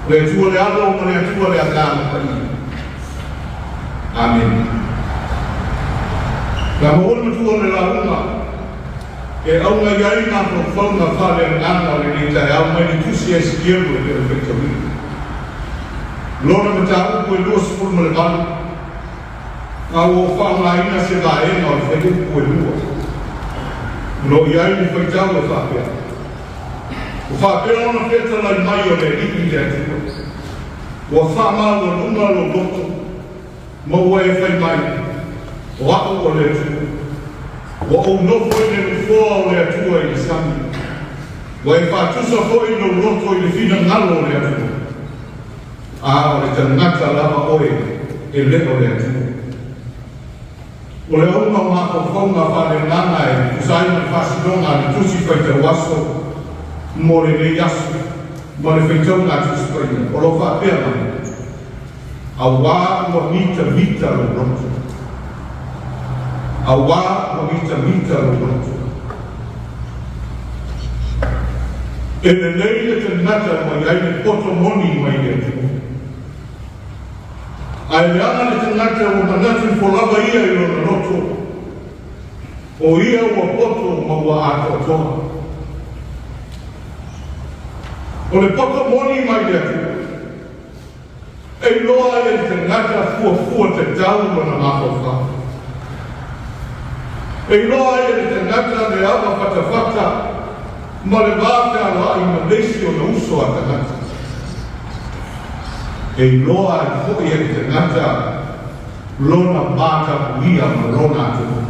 Le Atua le Alo ma le Atua le Agaga Paia. Amene. Na maua le matua o le lauga e auga i ai mafaufauga faaleagaga o lenei taeao mai le Tusi a Esikielu e pei ona faitauina. Lona mataupu e 28, a ua ou faaaogaina se vaega o le fuaiupu e lua. O lo o i ai le faitau e faapea, Ua faapea ona fetalai mai o le Alii le Atua, Ua faamaualuga lou loto, ma ua e fai mai, O a'u o le Atua. Ua ou nofo i le nofoa o le Atua i le sami. Ua e faatusa foi lou loto i le finagalo o le Atua. A o le tagata lava oe e le o le Atua. O le auga o mafaufauga faaleagaga e tusa ai ma le faasinoga a le Tusi Faitau Aso mo lenei aso ma le faitauga a Tusi Paia, o lo o faapea mai, Auā ua mitamita lou loto. Auā ua mitamita lou loto. E lelei le tagata ua i ai le poto moni mai le Atua. Ae leaga le tagata ua manatu ifo lava ia i lona loto, o ia ua poto ma ua atoatoa. O le poto moni mai le Atua, e iloa ai e le tagata fuafua tatau lona mafaufau. E iloa ai e le tagata le ava fatafata ma le va fealoai ma le isi ona uso a tagata. E iloa ai foi e le tagata lona matapuia ma lona atunuu.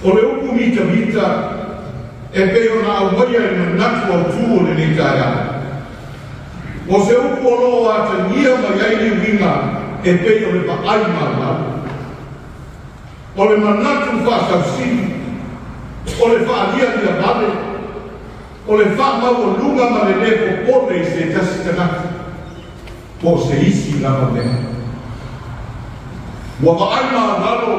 O le upu mitamita e pei ona aumaia i le manatu autū o lenei taeao, o se upu o lo o atagia mai ai le uiga e pei o le vaai maumau. O le manatu faasausili, o le faalialia vale, o le faamaualuga ma le lē popole i se tasi tagata po o se isi lava mea. Ua vaai maualalo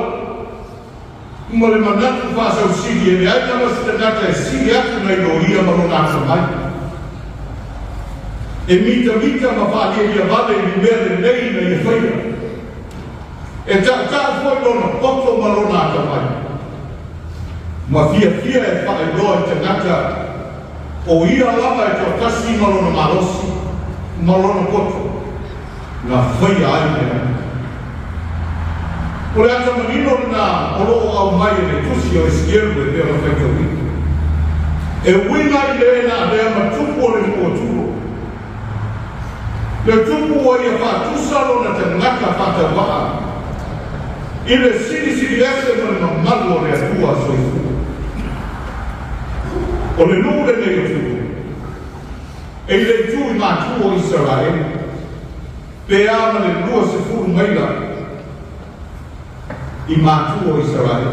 ma le manatu faasausili e leai lava se tagata e sili atu nai lo ia ma lona atamai. E mitamita ma faalialia vale i ni mea lelei na ia faia. E tautau foi lona poto ma lona atamai, ma fiafia e faailoa i tagata o ia lava e toatasi ma lona malosi ma lona poto na faia ai mea uma. O le ata manino lena o lo o aumai e le Tusi o Esikielu e pei ona faitauina. E uiga i le na avea ma tupu o le nuu o Turo. Le tupu ua ia faatusa lona tagata faatauvaa i le silisili ese ma le mamalu o le Atua soifua. O le nuu lenei o Turo, e i le itu i matu o Isaraelu, pe a ma le 20 maila i matu o Isaraelu.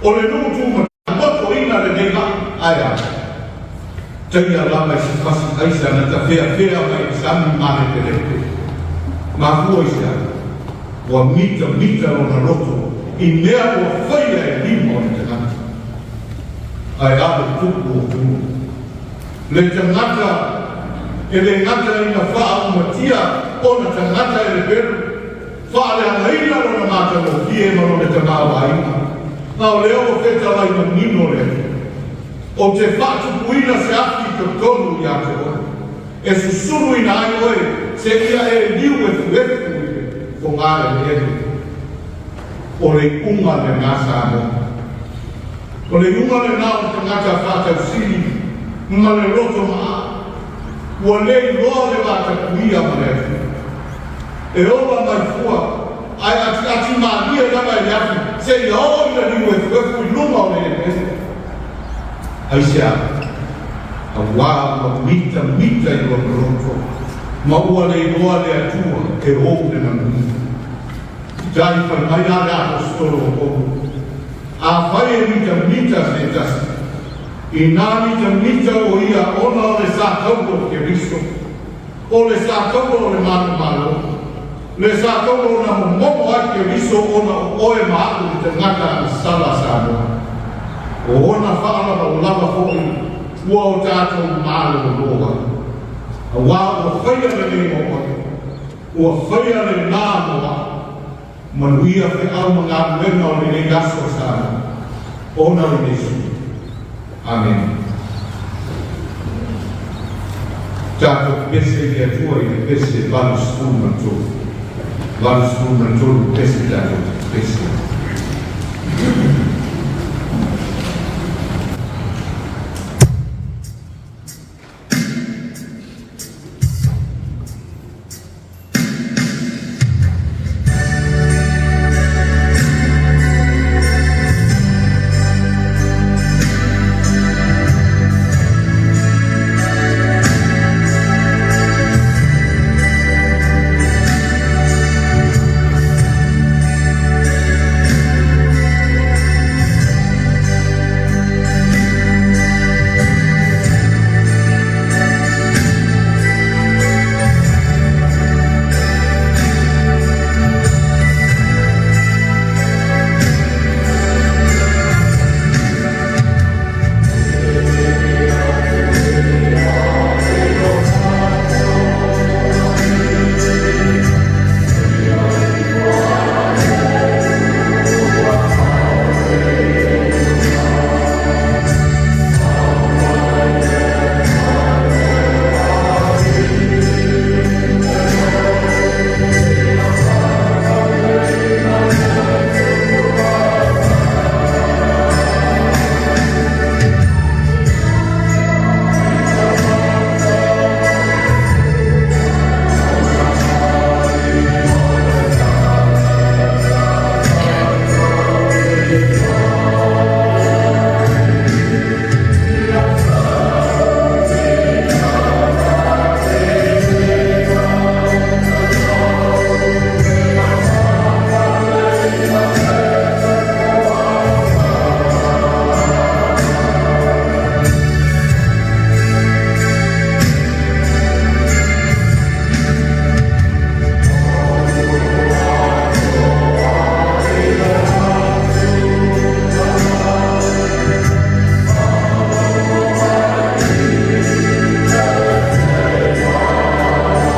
O le nuu tu Motoina lenei vaa, ae a? Taia lava i se fasi aisa na tafeafea mai i sami malepelepe. Mafua i se a? Ua mitamita lona loto i mea ua faia e lima o le tagata. Ae a le tupu o Turo? Le tagata e le gata ina faaumatia ona tagata e le pelu, Faaleagaina lona matagofie ma lona tamaoaiga, a o lea ua fetalai manino le Atua. Ou te faatupuina se afi i totonu ia te oe, e susuluina ai oe seia e liu efuefu i le fogaeleele. O le iuga lena Samoa. O le iuga lena o le tagata faatausili ma le loto maa, ua le iloa le vatapuia ma le Atua. E ola mai fua, ae atiati malie lava e le afi seia oo ina liu efuefu i luma o le eleele. Aisea? Auā ua mitamita i lona loto, ma ua le iloa le Atua e ou le manuia. Tai fai mai a le Aposetolo o Paulo, Afai e mitamita se tasi, inā mitamita o ia ona o le sa taua o Keriso, O le sa taua o le manumalo, le sa taua ona momomo ai Keriso ona o oe ma aʻu le tagata agasala a Samoa. O ona faalavalava foi ua o tatou malolo ai. Auā ua faia lenei mo oe, ua faia lenā mo a'u. Manuia feau ma galuega o lenei aso Samoa, ona o Iesu. Amene. Tatou pese i le Atua i le pese 83. 83 pese tatou pese.